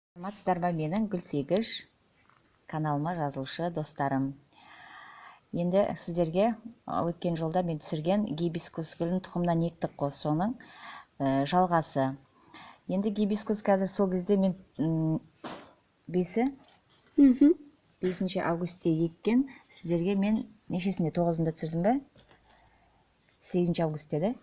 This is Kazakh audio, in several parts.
Саламатсыздар ма, менің Гүлсегіш каналыма жазылушы достарым. Енді сіздерге өткен жолда мен түсірген гибискус гүлін тұқымынан ектік қой, соның жалғасы. Енді гибискус қазір сол кезде мен 5 августте еккен, сіздерге мен нешесінде, 9-ында түсірдім бе? 8 августте де?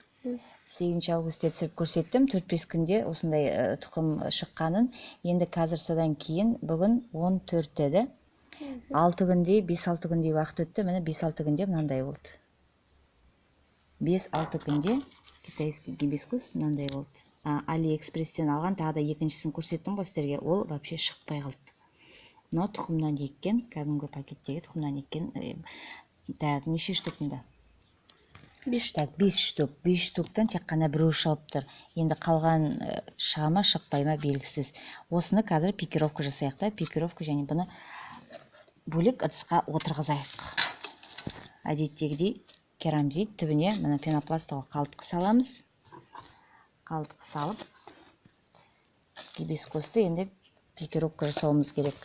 8 августте түсіріп көрсеттім, 4-5 күнде осындай тұқым шыққанын. Енді қазір содан кейін бүгін 14-те де? 6 күндей, 5-6 күндей уақыт өтті. Міне 5-6 күнде мынандай болды. 5-6 күнде китайский гибискус мынандай болды. Алиэкспресстен алған тағы да екіншісін көрсеттім ғой сіздерге, ол вообще шықпай қалды. Но тұқымнан еккен, кәдімгі пакеттегі тұқымнан еккен, так, неше штук мында? 5 Так, 5 штук. 5 штуктан тек қана біреуі шығып тұр. Енді қалған шыға ма, шықпай ма белгісіз. Осыны қазір пикировка жасайық та, пикировка және бұны бөлек ыдысқа отырғызайық. Әдеттегідей керамзит түбіне мына пенопластовый қалтқы саламыз. Қалтқы салып гибискусты енді пикировка жасауымыз керек.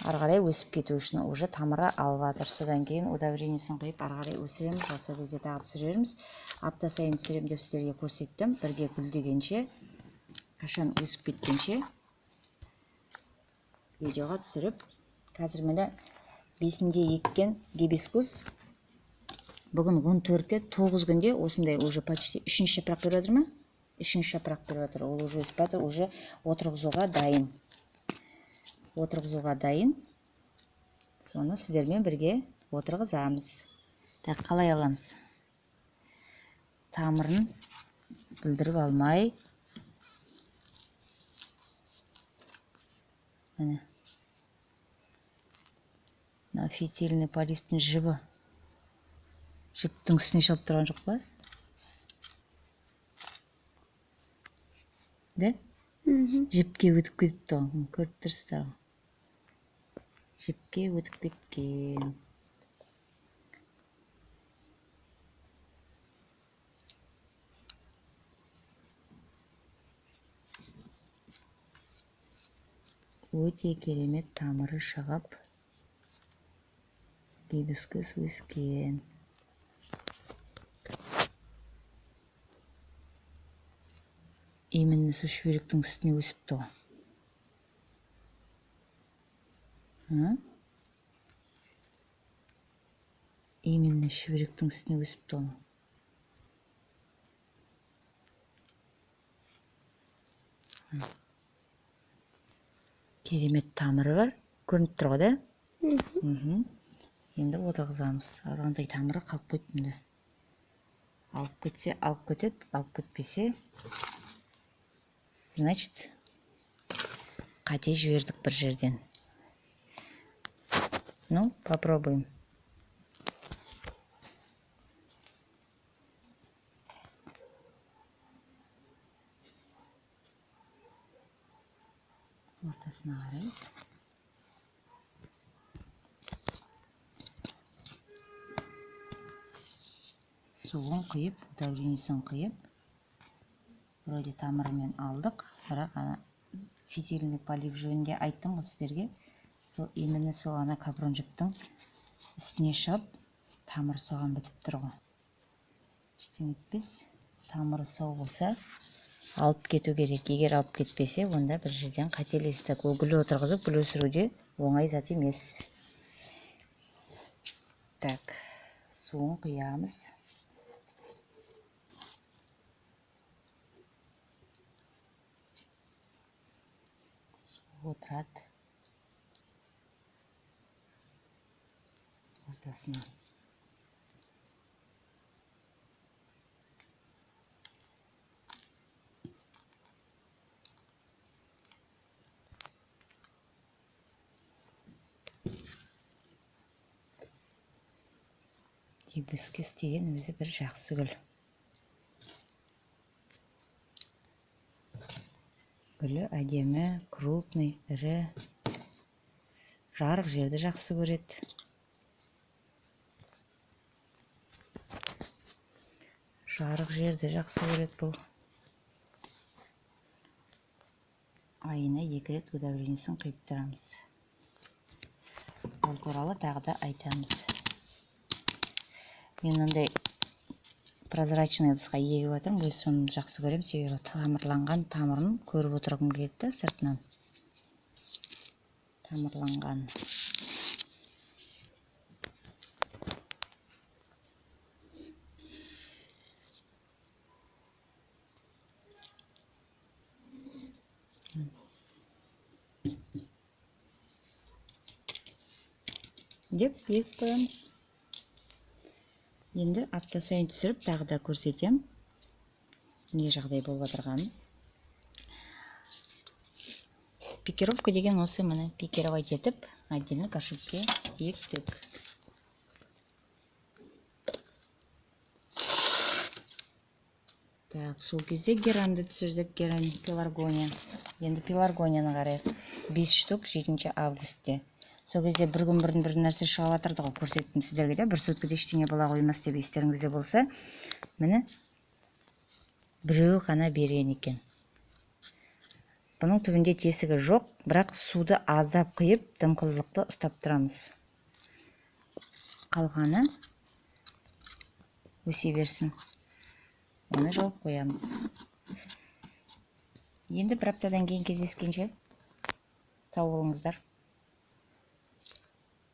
Ары қарай өсіп кету үшін уже тамыры алып жатыр. Содан кейін удобрениесін құйып ары қарай өсіреміз. Ал сол кезде тағы түсірерміз. Апта сайын түсіремін деп сіздерге көрсеттім. Бірге гүлдегенше, қашан өсіп кеткенше видеоға түсіріп. Қазір міне 5-інде еккен гибискус бүгін 14-те, 9 күнде осындай уже почти 3-ші жапырақ беріп жатыр ма? 3-ші жапырақ беріп жатыр. Ол уже өсіп жатыр, уже отырғызуға дайын. Отырғызуға дайын. Соны сіздермен бірге отырғызамыз. Так, қалай аламыз? Тамырын бүлдіріп алмай. Міне. Мына фитильный поливтің жібі. Жіптің үстіне шығып тұрған жоқ па? Да? Жіпке өтіп кетіпті ғой. Көріп тұрсыздар ғой. Жіпке өтіп кеткен. Өте керемет тамыры шығып, гибискус өскен. Именно сол шүберектің үстіне өсіпті ғой. Именно шүберектің үстіне өсіпті ғой. Керемет тамыры бар. Көрініп тұр ғой, да? Енді отырғызамыз. Азғантай тамыры қалып қойды мында. Алып кетсе, алып кетеді, алып кетпесе, значит, қате жібердік бір жерден. Ну, попробуем. Ортасына қарай. Суын құйып, удобрениесін құйып, вроде тамырымен алдық, бірақ ана фитильный полив жөнінде айттым ғой сіздерге. Сол именно сол ана капрон жіптің үстіне шығып, тамыры соған бітіп тұр ғой. Ештеңе етпес, тамыры сау болса алып кету керек. Егер алып кетпесе, онда бір жерден қателестік. Ол гүл отырғызып, гүл өсіру де оңай зат емес. Так, суын құямыз. Су отырады ортасына. Гибискус деген өзі бір жақсы гүл. Гүлі әдемі, крупный, ірі. Жарық жерді жақсы көреді. Жарық жерді жақсы көреді бұл. Айына 2 рет удобрениесін құйып тұрамыз. Ол туралы тағы да айтамыз. Мен мынандай прозрачный ыдысқа егіп жатырмын, өз соны жақсы көремін, себебі тамырланған тамырын көріп отырғым келеді да, сыртынан тамырланған. Деп егіп қоямыз. Енді апта сайын түсіріп тағы да көрсетем не жағдай болып отырғанын. Пикировка деген осы, міне, пикировать етіп отдельно горшокке ектік. Так, сол кезде геранды түсірдік, герань, пеларгония. Енді пеларгонияны қарайық. 5 штук 7 августте. Сол кезде бір күн бұрын бір нәрсе шығып жатырды ғой, көрсеттім сіздерге де, бір суткада ештеңе бола қоймас деп естеріңізде болса, міне біреуі ғана берген екен. Бұның түбінде тесігі жоқ, бірақ суды аздап құйып, дымқылдықты ұстап тұрамыз. Қалғаны өсе берсін. Оны жауып қоямыз. Енді бір аптадан кейін кездескенше сау болыңыздар.